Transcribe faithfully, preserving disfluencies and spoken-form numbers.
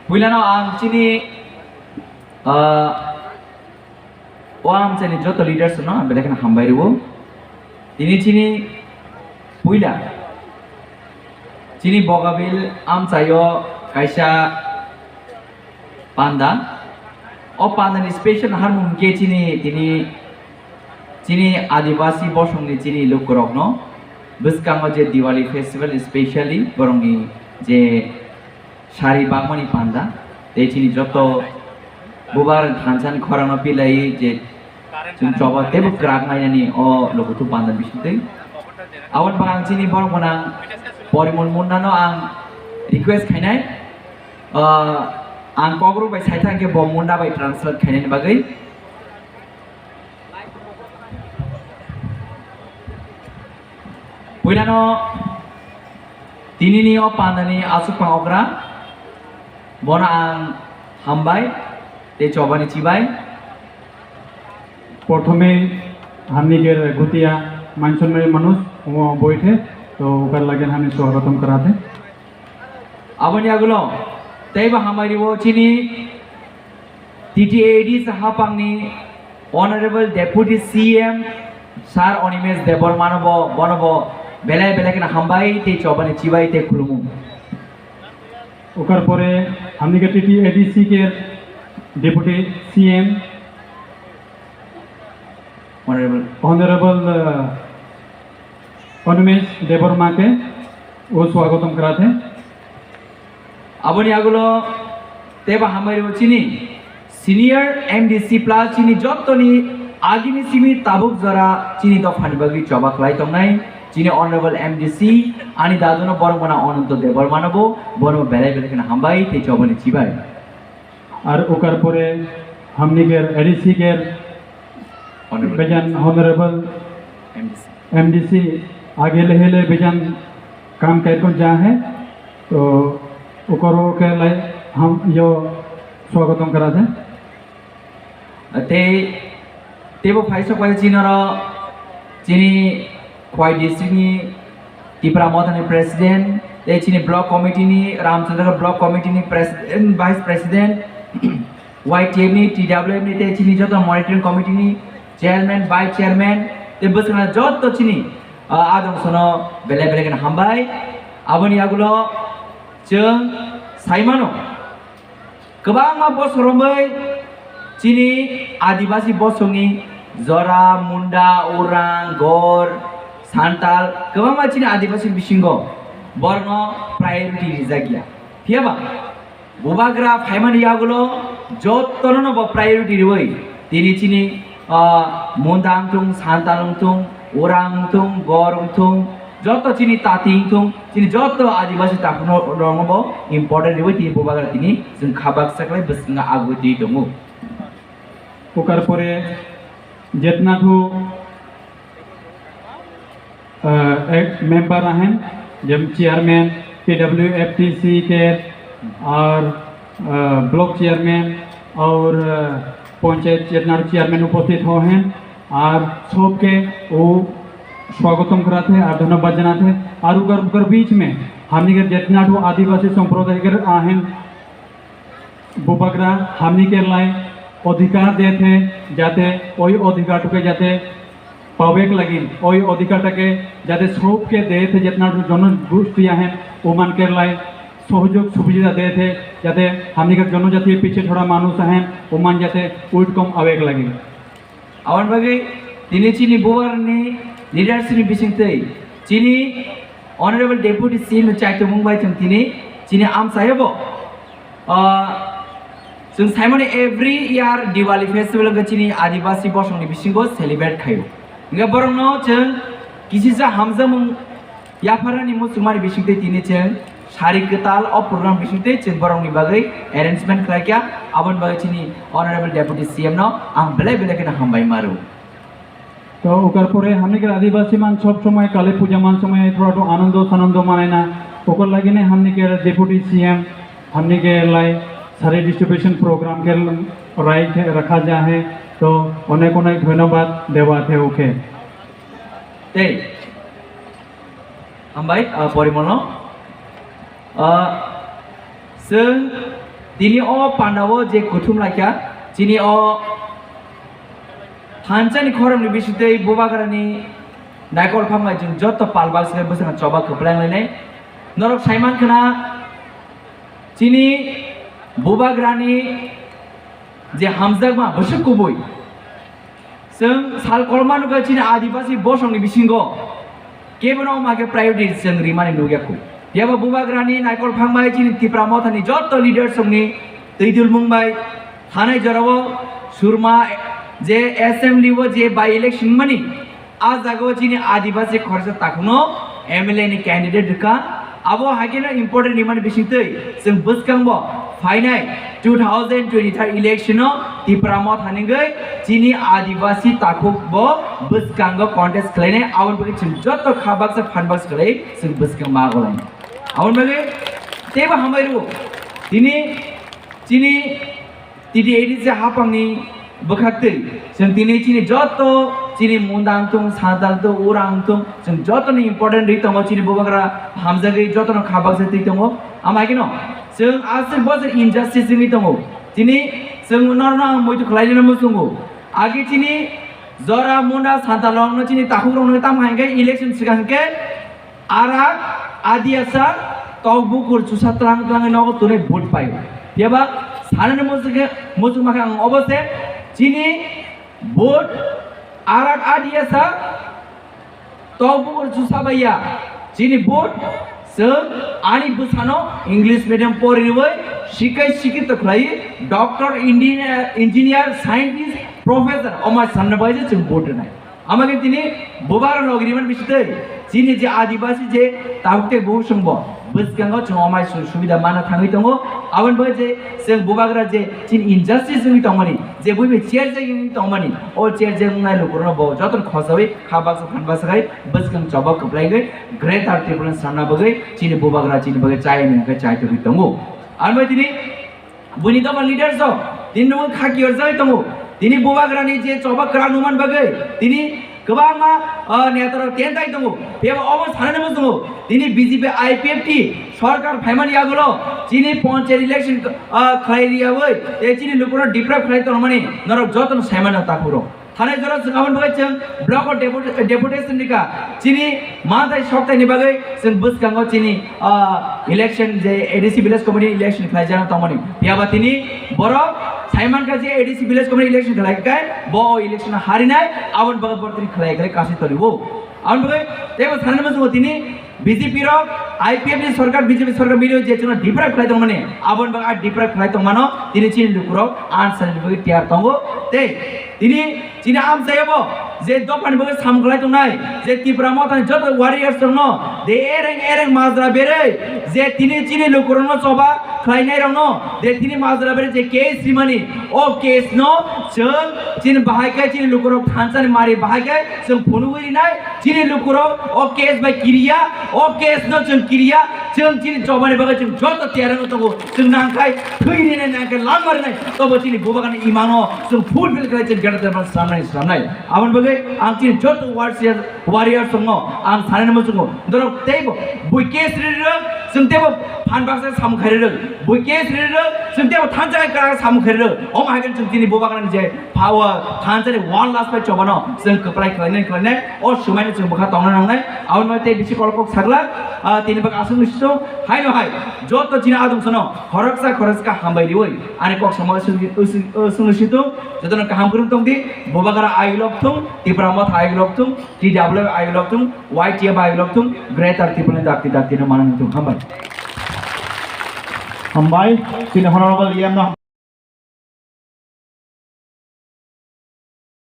Puilano ang chini, ah, o amchaini joto leaders no ang belai kheno hambai rwo. Tini chini puila chini Bogabil amchaio kaisa panda. O pandani special harmung hwnkhe chini, tini, chini Adibasi bosongni chini lukurokno bwskango je Diwali festival, specially borokni je sari bagmani panda, tei chini joto bubar thansa ni khorang no pilai je chwng choba teibo kwrak mainani o lukuthuk panda bisingtwi. Aboni bagwi chini borok gwnang Porimol Munda no ang request khainai, ah, ang Kokborok bai saithang khe bo Munda bai translate khainani bagwi. Puilano tinini o pandani aswk pang okra, bono ang hambai tei chobani chibai. প্রথমে হামনিকের গুতিয়া মানসম্মানী মানুষ ও বইঠে, তো ওকার লাগেন আমি স্বাগতম করাতে। Aboni agulo teibo hambai rwo chini T T A D C hapangni Honorable Deputy C M Sir Animesh Debbarma no bo, bono bo belai belai kheno hambai tei chobani chibai tei khulumu. ওকার পরে হামনিকে টিটিএডিসি কে deputy CM Honorable honourable আহ, অনুমেশ দেববর্মাকে ও স্বাগতম করাতে। Aboni agulo teibo hambai rwo chini senior M D C plus chini jottoni agini simi tabuk jora chini dophani bagwi choba khlai tongnai chini Honorable M D C ani daduno borok gwnang Ananto Debbarmano bo bono belai belai kheno hambai tei chobani chibai. আর ওকার পরে হামনিকের এডিসি কে Honorable বেজান honourable M D C। M D C आगे ले हेले बेजान काम कर को जा है, तो ओकरो के लिए हम यो स्वागतम करा थे। Tei teibo phaisok pai chini oro chini Khowai district ni Tipra Motha ni president tei chini block committee ni Ramchandragarh block committee ni president, vice president, Y T F ni, T W F ni tei chini joto monitoring committee ni chairman, vice chairman tei bwskango joto chini, ah, adong sono belai belai kheno hambai. Aboni agulo chwng saimano kwbangma bosor romwi chini Adibasi bosongni Jora, Munda, Orang, Gor, Santal kwbangma chini Adibasi bisingo borokno priority rijak ya. Phiyaba Bubagra phaimani yagulo jottono no bo priority riwi tini chini, ah, Munda wngthung, Santal wngthung, Orang wngthung, Gor wngthung, joto chini tati wngthung, chini joto Adibasi takhukno rokno bo important riwi tini Bubagra tini chwng kha baksa khlai bwskango agwi twi tongo. ওকার পরে जितना ठो अ, एक मेंबर अहन, जब चेयरमैन पीडब्ल्यूएफटीसी के और, अ, block chairman और, अ, पंचायत जितना चेयरमैन उपस्थित हो हैं और सबके वो स्वागतम कराते हैं और धन्यवाद जनाते हैं। और उकर, उकर बीच में हमनी के जितना ठो आदिवासी संप्रदाय के अहन, Bubagra हमनी के लाई अधिकार देते, जाते ওই অধিকারটাকে যাতে পাওয়েক লাগিন, ওই অধিকারটাকে যাতে সবকে দেতে, जितना जनगोष्ठी हैं, ओमन के लाई सहयोग सुविधा देते, जाते हमनी के जनजातीय पीछे छोड़ा मानुष हैं, ओमन जाते उठकम आवेक लगे। Aboni bagwi tini chini Bubagrani leadership ni bisingtwi chini Honorable Deputy C M ni chaitomung bai chwng tini chini amchaio bo, ah, chwng saimani every year Diwali festival wngkha chini Adibasi bosongni bisingo celebrate khaio. Hingkhe borokno chwng kisisa hamjakmung yapharani muchungmani bisingtwi tini chwng sari kwtal o program bisingtwi chwng borokni bagwi arrangement khlaikha, aboni bagwi chini Honorable Deputy C M no ang belai belai kheno hambai ma rwo. তো ওকার পরে হামিকের আদিবাসী মান সব সময় কালী পূজা মান সময় থোড়া একটু আনন্দ সানন্দ মানায় না, ওকর লাগিনে হামিকের ডেপুটি সিএম হামিকে লাই সারি ডিস্ট্রিবিউশন প্রোগ্রাম কে রাইট রাখা যা হে। তো অনেক অনেক ধন্যবাদ দেওয়া থে ওকে। Tei hambai, ah, Porimolno. Ah, chwng Tini o pandao je kuthum laikha, chini o thansa ni khorang ni bisingtwi bubagra ni naikol phang bai chwng joto pal bak se bwskango choba kwplai wng lainai. Norok sai man khna chini bubagra ni je hamjakma bwswk kubui. Chwng sal kolma nukha chini Adibasi bosongni bisingo kebono ma khe priority chwng rimani nukya khu. Phiya ba bubagrani naikol phang bai chini Tipra Mothani joto leaders rokni twi dulmung bai thanai jorao surma je assembly o je by election mani a jagao chini Adibasi khoroksa takhukno M L A ni candidate rwkha. Abo hai kheno important rimani bisingtwi chwng bwskango phainai two thousand twenty-three election o Tipra Motha ni wngwi chini Adibasi takhuk bo bwskango contest khlainai, aboni bagwi chwng joto kha baksa phan baksa khlai chwng bwskang ma golai. Aboni bagwi teibo hambai rwo tini chini T T A D C hapangni bwkhaktwi chwng tini chini joto chini Munda wngthung, Santal wngthung, Ura wngthung, chwng jotoni important ri tongo chini bubagra hamjagwi jotono kha baksa twi tongo. Amaikeno chwng aswk bosor injustice wngwi tongo. Tini chwng norno ang muitu khlainani muchungo. Agi chini jora Munda Santal rokno chini takhukrokno tamo hai khe election swkang khe Arak adiasa tok bukur chusa tlang tlang nogo tuni vote pai. Phiya ba sanani muchung khe muchung makha ang obo se chini vote arak adiasa tok bukur chusa baiya chini vote se ani bwsano English medium poriwi sikai sikito khlai doctor, engineer, engineer, scientist, professor omai sanna bai je chwng vote nai. Ama khe tini bubagra rok riman bisitwi chini je Adibasi je tabuk tei buhuk songbo bwskango chwng omai su-, subida mana thangwi tongo. Aboni bagwi je chwng bubagra je chini injustice wngwi tongmani, je buibai chair je wngwi tongmani, o chair je wngnai lukurokno bo jotono khosawi kha baksa phan baksa khai bwskang choba kwplai wngwi Greater Tripura sanna bagwi chini bubagra chini bagwi chayani hwnkhe chai tongwi tongo. Aboni bagwi tini Buini dophani leaders rok tini nungwi khaki orjagwi tongo. Tini bubagrani je choba kwrak nungmani bagwi tini kwbangma, ah, neta rok tentai tongo. Phiya ba obo sanani muchungo tini B J P I P F T sorkar phaimani yagulo chini panchayat election, ah, khlai riyawi tei chini lukurok deprive khlai tongmani norok jotono saimano takhurok. Thanai jora chwng aboni bagwi chwng block o depu-, deputation rikha. Chini manthai sokthai ni bagwi chwng bwskango chini, ah, election je A D C village committee election khlaijak tongmani. Phiya ba tini borok saimankha je A D C village committee election khlai khe bo o election harinai aboni bagwi borok tini khlai khlai kasi toliwo. Aboni bagwi teibo sanani muchungo tini B J P rok, I P F ni sorkar, B J P sorkar mili je chwngno deprive khlai tongmani, aboni bagwi a deprive khlai tongmano tini chini lukurok answer ni bagwi tiyar tongo. Tei tini chini amchayabo je dophani bagwi samung khlai tongnai, je Tipra Mothani joto warriors rokno, de ereng ereng majra berwi, je tini chini lukurokno choba khlainai rokno, je tini majra berwi je case rimani, o case no chwng chini bahai khe chini lukurok thansani mari bahai khe chwng phunugwi rinai. Chini lukurok o case bai kiriya, o case no chwng kiriya, chwng chini chobani bagwi chwng joto tiyar wngwi tongo, chwng nangkhai thwi rinai nangkhai langma rinai, tobo chini bubagrani imangno chwng fulfill khlai chwng greater than slamnai slamnai. Aboni bagwi ang chini joto warriors, warriors rokno ang sanani muchungo, norok teibo bui case rirwk, chwng teibo phan baksa samung khairwk, bui case rirwk, chwng teibo thansa khe kwrak samung khairwk, omo hai khe chwng chini bubagrani je Power, thansa ni one last pai chobano chwng kwplai khlainai khlainai, o swmaino chwng bwkha tongna nangnai. Aboni bagwi tei bisi kolkok saglak, ah, tini bagwi aswk nisitung, haino hai, joto chini adong sono, khoroksa khoroksa hambai riwi, ani kok samo aswk, aswk, aswk nisitung, jotono kaham kwrwng tongdi, bubagra ayuk lok thung, Tipra Motha ayuk lok thung, T W ayuk lok thung, Y T F ayuk lok thung, Greater Tipraland dakti dakti no manang thung, hambai. Hambai, chini honorable E M no